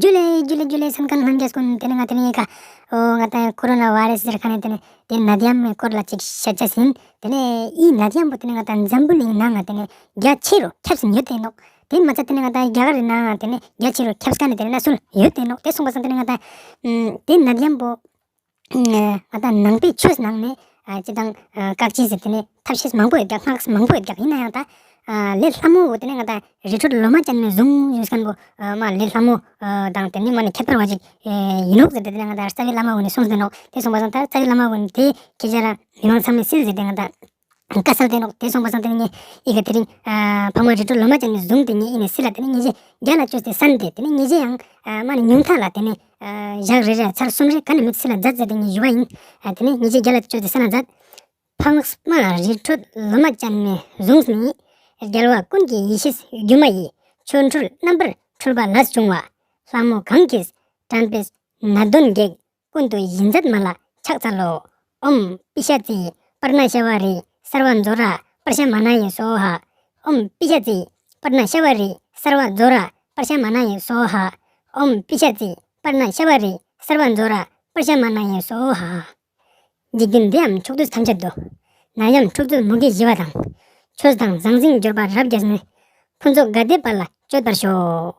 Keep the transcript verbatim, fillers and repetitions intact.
ཇུ་ལེ་ཇུ་ལེ་ཇུ་ལེ་སན་ཁན་ལྷན་རྒྱས་ཀུན། ཏེ་ནེ་ང་ཏེ་ནེ་ཡི་ཀ་འོ་ང་ཏང་ཀོ་རོ་ན་བཱའི་རས་ཟེར་ཁན་ནི་ཏེ་ནེ་ཏེ་ནད་ཡམས་སྐོར་ལ་ཅིག་ཤད་ཅེས་ཨིན། ཏེ་ནེ་འི་ནད་ཡམས་པོ་ཏེ་ནེ་ང་ཏང་འཛམ་བུ་གླིང་ནང་ང་ཏེ་ནེ་རྒྱ་ཆེ་རུ་ཁྱབ་སྟེ་ཡོད་དེ་ནོག། ཏེ་མ་ཚད་ཏེ་ནེ་ང་ཏང་རྒྱ་གར་རི་ནང་ང་ཏེ་ནེ་རྒྱ་ཆེ་རུ་ཁྱབ་ཁན་ནི་ཏེ་ནེ་གནས་ཚུལ་ཡོད་དེ་ནོག། ཏེ་སོང་པ་སང་ཏེ་ནེ་ང་ཏང་ཏེ་ནད་ཡམས་པོ་ང་ཏང་ནང་པའི་ཆོས་ནང་ནེ་ཅི་དང་བཀག་ཅེས་ཟེར་ཏེ་ནེ་ཐབས་ཤེས་མང་པོ་ཡོད་ཀྱག། སྔགས་མང་པོ་ཡོད་ཀྱག། ཨིན་ནའང་ད་ལས་སླ་མོ་བོ་ཏེ་ནེ་ང་ཏང་རི་ཁྲོད་ལོ་མ་ཅན་ནི་བཟུང་ཡོད་ཁན་བོ་མ་ལས་སླ་མོ་དང་ཏེ་ནེ་མ་ནེ་ཁྱད་པར་བ་ཅིག་ཨིན་ནོག་ཟེར་ཏེ་ཏེ་ནེ་ང་ཏང་རྩ་བའི་བླ་མ་བོ་ནེ་གསུངས་ཏེ་ནོག། ཏེ་སོང་པ་སང་ད་རྩ་བའི་བླ་མ་བོ་ནེ་ཏེ་ཁྱེད་ཅག་ར་མི་མང་ཚང་མས་སིལ་ཟེར་ཏེ་ང་ཏང་བཀའ་སྩལ་ཏེ་ནོག། ཏེ་སོང་པ་སང་ཏེ་ནེ་ངས་འི་ཀ་ཏེ་རིང་ཕ་མ་རི་ཁྲོད་ལོ་མ་ཅན་ནེ་བཟུང་སྟེ་ངས་འི་ནེ་སིལ་ལ་ཏེ་ནེ་ངེས་ཤེས་རྒྱལ་ལ་བཅོས་ཏེ་སན་ཏེ་ཏེ་ནེ་ངེས་ཤེས་ཡང་མ་ནེ་ཉུང་མཐའ་ལ་ཏེ་ནེ་ཞག་རེ་རེ་ཚར་གསུམ་རེ་ག་ནེ་མེད་སིལ་ལ་མཛད་ཟེར་ཏེ་ངས་ཞུ་བ་ཨིན། ཏེ་ནེ་ངེས་ཤེས་རྒྱལ་ལ་བཅོས་ཏེ་སན་ན་མཛད། ཕ་མ་རི་ཁྲོད་ལོ་མ་ཅན་ནེ་བཟུང་ནས། རྒྱལ་བ་ཀུན་གྱི་ཡེ་ཤེས་སྒྱུ་མ་ཡི། ཆོ་འཕྲུལ་རྣམ་པར་འཕྲུལ་པ་ལས་བྱུང་བ། ལྷ་མོ་གང་གིས་དྲན་པས་ནད་གདོན་བགེགས། ཀུན་ཏུ་ཡིད་མཛད་མ་ལ་ཕྱག་འཚལ་ལོ། ཨོཾ་པི་ཤ་ཙི་པར་ཎ་ཤ་བ་རི་སརྦ་ཛྭ་ར་པྲ་ཤ་མ་ན་ཡེ་སྭཱ་ཧཱ། ཨོཾ་པི་ཤ་ཙི་པར་ཎ་ཤ་བ་རི་སརྦ་ཛྭ་ར་པྲ་ཤ་མ་ན་ཡེ་སྭཱ་ཧཱ། ཨོཾ་པི་ཤ་ཙི་པར་ཎ་ཤ་བ་རི་སརྦ་ཛྭ་ར་པྲ་ཤ་མ་ན་ཡེ་སྭཱ་ཧཱ། འཇིག་རྟེན་འདི་ཡམ་ཕྱོགས་དུས་ཐམས་ཅད་དུ། ནད་ཡམས་འཁྲུག་རྩོད་མུ་གེ་ཞི་བ་དང་། ཆོས་དང་ཟང་ཟིང་འབྱོར་པ་རབ་རྒྱས་ནས། ཕུན་ཚོགས་དགའ་བདེའི་བར་ལ་སྤྱོད་པར་ཤོག།